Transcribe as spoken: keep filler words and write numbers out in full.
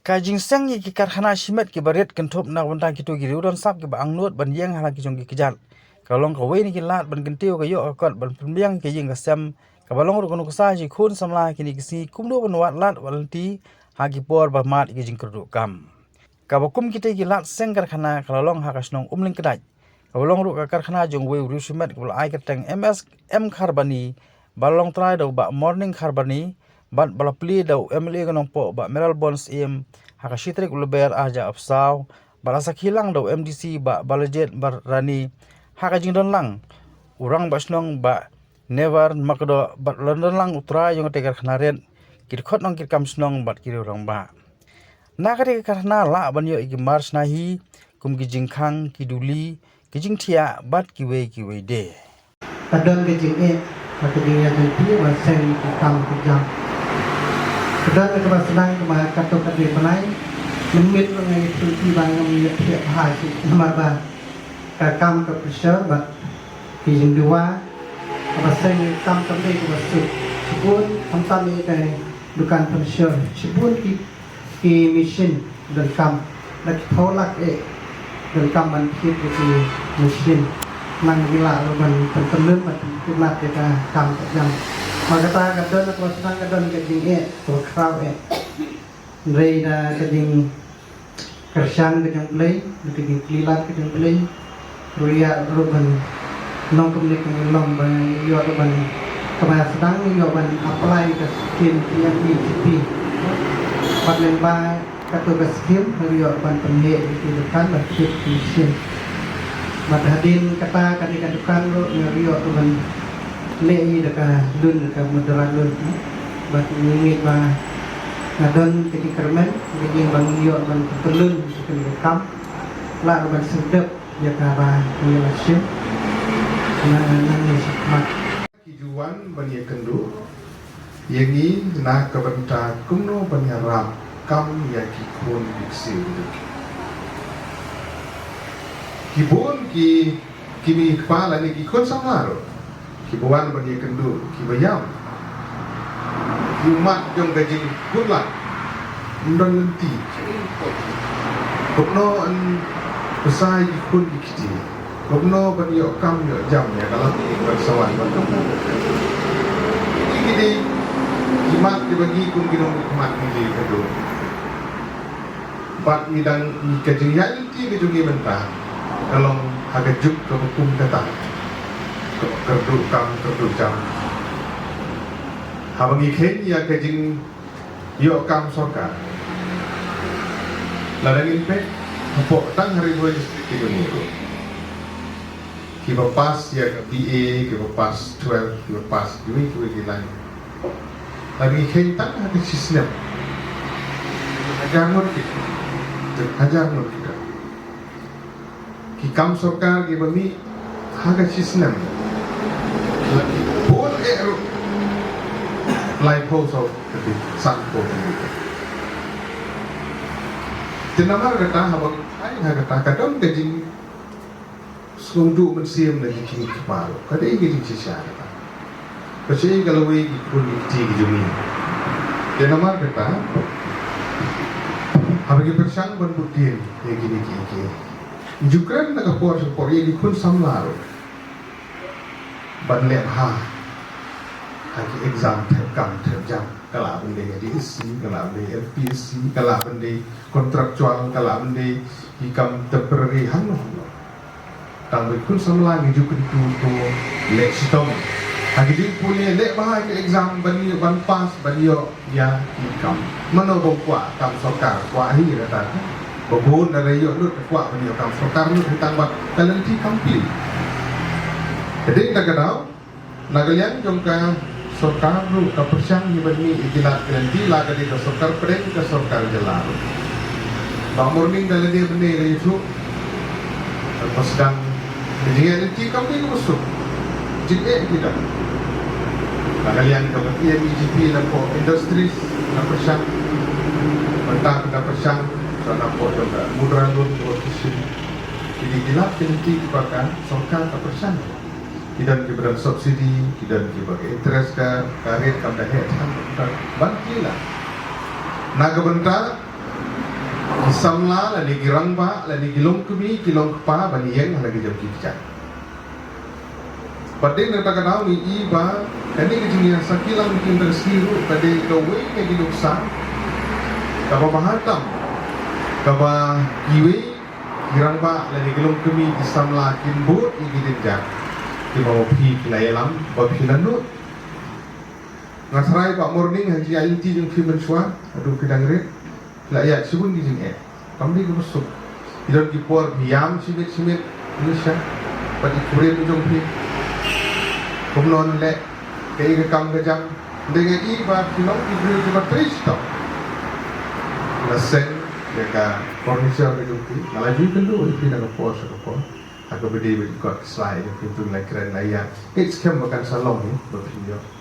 Ka jingseng ïa ki karkhana shimet kiba rit kynthup na ka bynta kito ki riew don sap kiba angnud ban ïeng ha la ki jong ki kjat ka long kawei na ki lad ban kyntiew ka ïoh ka kot ban pynbiang ïa ka ïing ka sem, kaba long ruh ka nuksa jong ki khun samla kine ki sngi kumno ban wad lad wad lynti ha ki por ba mad ïa ka jingkyrduh kam. Kaba kum kitei ki lad seng karkhana ka la long ha ka shnong Umlyngkdait, kaba long ruh ka karkhana jong uwei u riew shimet kaba la ai kyrteng M S M Kharbani, ba la long trai da u Bah Morning Kharbani, bad ba la plie da u M L A ka Nongpoh Bah Mayralborn Syiem ha ka shi tarik u Lber ar hajar arphew saw, bad la sakhi lang da u M D C Bah Balajied Barani. Ha ka jingdon lang u Rangbah Shnong Bah Never Makdoh bad la don lang u trai jong katei ka karkhana rit, ki dkhot nongkitkam shnong bad ki riew rangbah. Na katei ka karkhana lah ban ïoh ïa ki mar shna hi kum ki jingkhang, ki duli, ki jingthiah bad kiwei kiwei de. Ka don ka jingeh ha ka jingïaid lynti ban seng ïa ki kam ki jam. Ka don kaba sdang kaba katto katne bnai, mynmiet ruh nga ïathuh ïa phi ba ngam ïathuh bha shuh namar ba ka kam ka pressure bad ki jingduwai kaba seng ïa ki kam kam dei kaba suk. Shibun khamtam ïa ka dukan pressure, shibun ki ki machine donkam, da ki phew lak eh donkam ban thied ïa ki machine. Nang ngi lah ruh ban pynpynlun ban pynkhidmat ïa ka kam ka jam. Ba kata ka don kaba sdang ka don ka jingeh kaba khraw eh. Hynrei da ka jingkyrshan ka jong U Blei, da ka jingkylli lad ka jong U Blei, ruh ïa ruh ban long kumne kumne long ba ïoh ruh ban kaba sdang ïoh ban apply ka skim P M E G P. Bad lyngba kato ka skim ruh ïoh ban pynleh ïa ki dukan ba thied ki machine. Bad hadien kata ka dei ka dukan ruh nga ruh ïoh ruh ban leh ïa da ka loan, da ka mudra loan. Bad ngi ngeit ba nga don ka jingkyrmen ka jing ba ngi ïoh ban pynlun ïa ka kam. Lah ruh ban sngewdep ïa ka ba ngi la shim. Na na ngi shakmat. Ki ju wan ban ïakynduh ïa ngi na ka bynta kumno ban ïarap kam ïa ki khun ki ksiew. Ki bun ki kmie kpa lane ki khun samla ruh kiba wan ban ïakynduh kiba ïam. Ki ummat jong ka jingkut lad. Ym don lynti. Kumno yn pynshai ki khun ki kti. Kumno ban ïoh kam ïoh jam ïa ka lynti ban sa wan ban kam. Ki dei ki mat kiba ngi kum ki nongmihkhmat ngi dei ka dei. Bad ngi dang ngi ka jingïaid lynti ka jong ngi mynta ka long ha ka juk kaba kum kata. Kaba kyrduh kam kyrduh jam. Haba ngi kheiñ ïa ka jing ïoh kam sorkar. Lada ngin peit hapoh tang ha Ri Bhoi District ki jong ngi ruh, kiba pass ïa ka B A, kiba pass twelve, kiba pass kiwei kiwei ki line. Lada ngi kheiñ tang ha ka shi snem, hajar ngut kita, hajar ngut kita. Ki kam sorkar kiba mih ha ka shi snem la ki bun eh ruh laiphew saw ka dei, sanphew ka dei. Te namar kata haba ai ha kata ka don ka jingsngewduh mynsiem na ki kmie ki kpa ruh, ka dei ka jingshisha kata. Ka shei ka lawei ki khun ki kti ki jong ngi. Te namar kata haba ki pyrshang ban bud dien ïa kine ki, ki Ukraine na ka por sha ka por ïa ki khun samla ruh ban leh bha ha ki exam thep kam thep jam, ka lah ban dei D S C, ka lah ban dei L P S C, ka lah ban dei contractual, ka lah ban dei ki kam temporary hangno hangno. Tang ba ki khun samla ngi ju kyntu to leh shitom ha ki jingpule, leh bha ha ki exam ban ïoh ban pass ban ïoh ïa ki kam. Mano ba kwah kam sorkar, kwah hi kata. Ba bun da la ïoh lut kwah ban ïoh kam sorkar lut hi tang ba ka lynti kam plie. Ka dei kata ka daw na ka liang jong ka sorkar ruh ka pyrshang hi ban mih ïa ki lad ki lynti, la ka dei ka sorkar pdeng ka sorkar jylla ruh. Bah Morning da lade bynne la ïathuh. Ka sdang ka jingeh lynti kam dei kaba suk. Jingeh ki dang. Na ka liang kaba P M E G P na pdeng industries na pyrshang. Mynta ka pyrshang na pdeng jong ka mudra loan kaba pyrshang. Ki dei ki lad ki lynti kiba ka sorkar ka pyrshang. Ki don kiba don subsidy, ki don kiba ka interest ka, ka rate kam da heh than ban ki la. Na ka bynta ki samla lane ki rangbah lane ki longkmie ki longkpa ban ïeng ha la ki jong ki kjat. Bad dei na kata ka daw ngi i ba kane ka jingïaid sakhi lang ki industri ruh ka dei kawei na ki nuksa kaba bha tam kaba kiwei ki rangbah lane ki longkmie ki samla kin bud ïa ki jingjia kiba ma phi ki la ïalam ba phi la nud. Nga tharai ba morning ha jingïaid lynti jong phi mynshuwa haduh phi dang rit phi la ïaid shibun ki jingeh. Kam dei kaba suk. Ki don ki por phi ïam shimit shimit, phi sha bad ki kurim jong phi. Kumno leh kaei ka kam ka jam. Dei nga i ba phi long ki briew kiba trei shitom. La seng ïa ka furniture ka jong phi, nga la ju kynduh ïa phi na ka por sha ka por. Ha kaba dei ba dei kot ki slai jong phi, phi la kren la ïa. Kei skhem ba kan sa long hi ba phi ïoh.